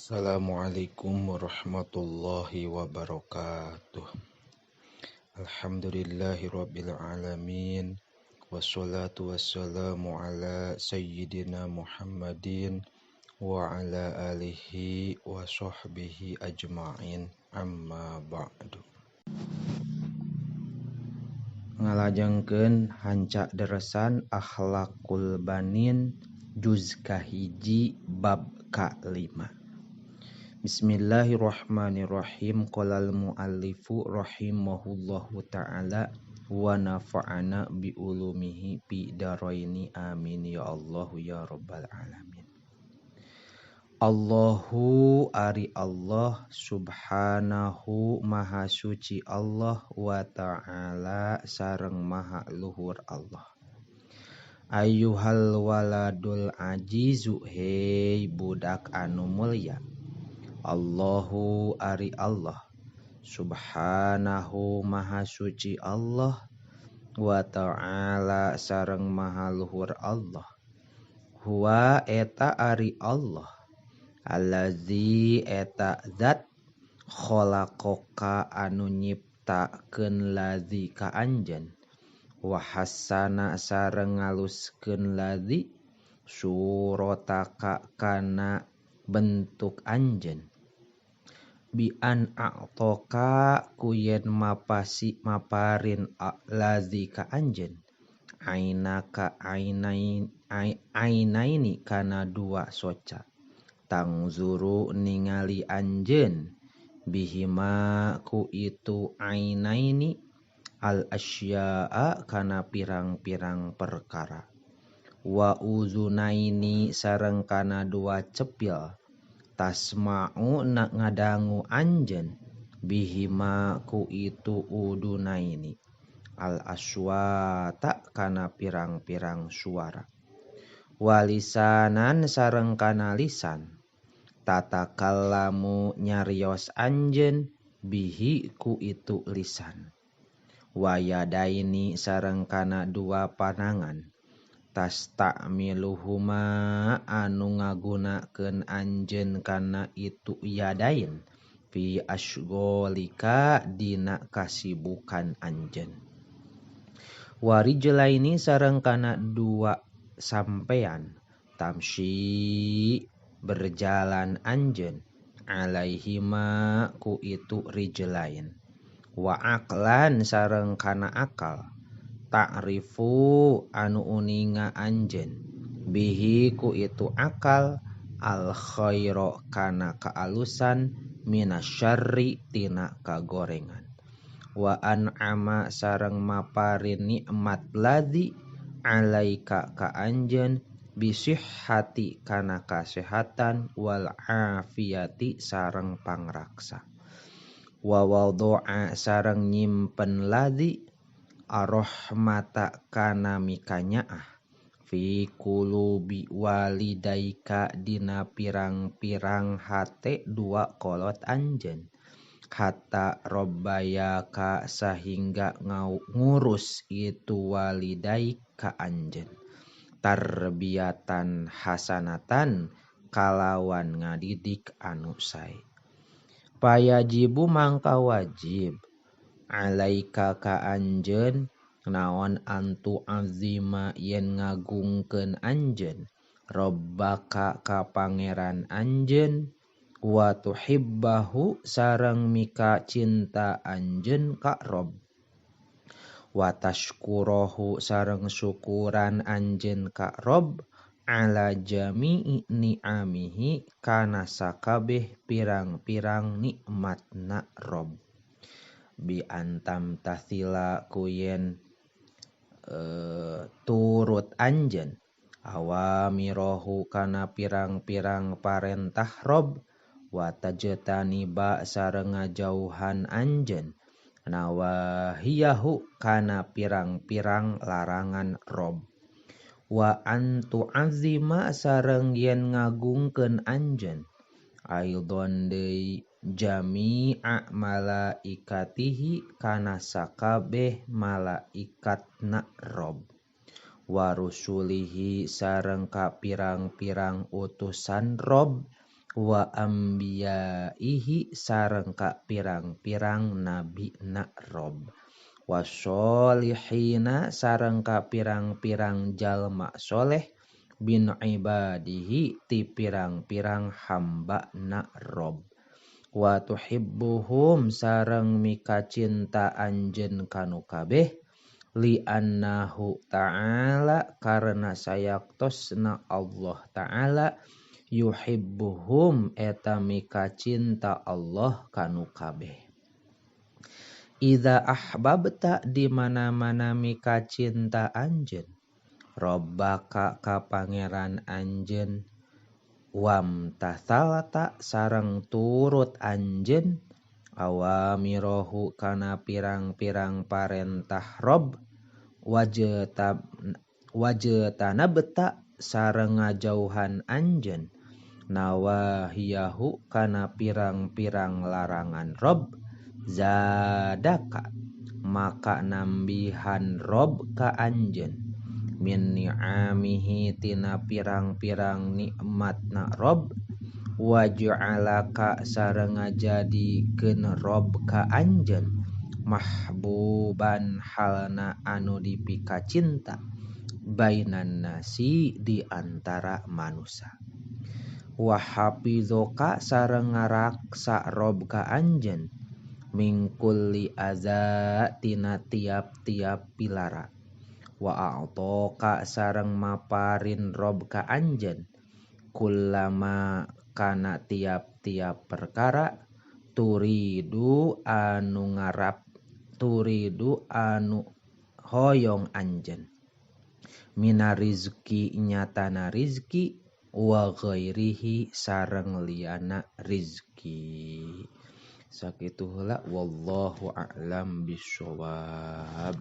Assalamualaikum warahmatullahi wabarakatuh. Alhamdulillahi rabbil alamin. Wassalatu wassalamu ala sayyidina Muhammadin wa ala alihi wa sahbihi ajma'in. Amma ba'du. Ngalajengkeun hanca deresan akhlakul banin juz kahiji bab ka-5. Bismillahirrahmanirrahim. Qalal muallifu rahimahullahu ta'ala wa nafa'ana bi ulumihi fi daraini amin ya Allah ya rabbal alamin. Allahu ari Allah subhanahu maha suci Allah wa ta'ala sareng maha luhur Allah. Ayyuhal waladul ajizu hei budak anu mulya. Allahu ari Allah subhanahu maha suci Allah wa ta'ala sareng maha luhur Allah. Huwa eta ari Allah allazi eta zat khalaqaka anu nyiptakeun lazi ka anjeun wa hassana sareng ngaluskeun lazi surataka kana bentuk anjeun bi an a'toka ku yen mapasi maparin lazi ka anjeun ainaka ainain ainaini kana dua soca tangzuru ningali anjeun bihima ku itu ainaini al asya'a kana pirang-pirang perkara wa uzunaini sareng kana dua cepil tasma'u na ngadangu anjeun bihima ku itu udunaini al aswata kana pirang-pirang suara walisanan sareng kana lisan tatakallamu nyarios anjeun bihi ku itu lisan wayadaini sareng kana dua panangan tasta'miluhuma anu ngagunakeun anjeun kana itu yadain fi asygolika dina kasibukan anjeun warijlaini sareng kana dua sampean tamsyi berjalan anjeun alaihima ku itu rijlain wa aqlan sareng kana akal ta'rifu anu uninga anjeun bihi ku itu akal al khaira kana kaalusan minasyarri tina kagorengan wa an'ama sareng maparin nikmat ladzi alaika ka anjeun bisihhati kana kasehatan wal afiyati sareng pangraksa wa wadu'a sareng nyimpen ladzi arahmata kana mikanyaah fi qulubi walidaika dina pirang-pirang hate dua kolot anjeun hatta robbayaka sahingga ngurus itu walidaika anjeun tarbiyatan hasanatan kalawan ngadidik anu sae payajibu mangka wajib alaika ka anjeun naon antu azima yen ngagungkeun anjeun rabbaka ka pangeran anjeun wa tuhibbahu sareng mika cinta anjeun ka Rob wa tashkurohu sareng syukuran anjeun ka Rob ala jami'i ni'amihi kana sakabeh pirang-pirang nikmatna Rob bi antam tathila ku yen turut anjeun awamirohu kana pirang-pirang parentah Rob wa tajtaniba sareng ngajauhan anjeun nawahiyahu kana pirang-pirang larangan Rob wa antu azima sareng yen ngagungkeun anjeun aidon deui jami'a malaikatihi kana sakabeh malaikatna Rob wa rusulihi sareng ka pirang-pirang utusan Rob Wa anbiyaihi sareng ka pirang-pirang nabi na Rob. Wa sholihina sareng ka pirang-pirang jalma soleh bin ibadihi ti pirang-pirang hamba na Rob. Wa tuhibbuhum sareng mika cinta anjeun kanu kabeh li annahu ta'ala karena sayaktosna Allah ta'ala yuhibbuhum eta mika cinta Allah kanu kabeh. Idza ahbabta di mana-mana mika cinta anjeun Rabbaka ka pangeran anjeun wamtathalta sareng turut anjeun awamirohu kana pirang-pirang parentah Rob wajetanabta sareng ngajauhan anjeun nawahiyahu kana pirang-pirang larangan Rob zadaka maka nambihan Rob ka anjeun min ni'amihi tina pirang-pirang nikmatna Rob wa ja'alaka sareng ngajadikeun Rob ka anjeun mahbuban halna anu dipikacinta bainan nasi di antara manusia. Wa hafizoka sareng ngaraksa Rob ka anjeun min kulli adza tina tiap-tiap pilara. Wa a'toka sareng maparin Rob ka anjeun kullama kana tiap-tiap perkara turidu anu ngarap turidu anu hoyong anjeun mina rizki nyatana rizki wa ghairihi sareng liyana rizki. Sakitu heula wallahu a'lam bissawab.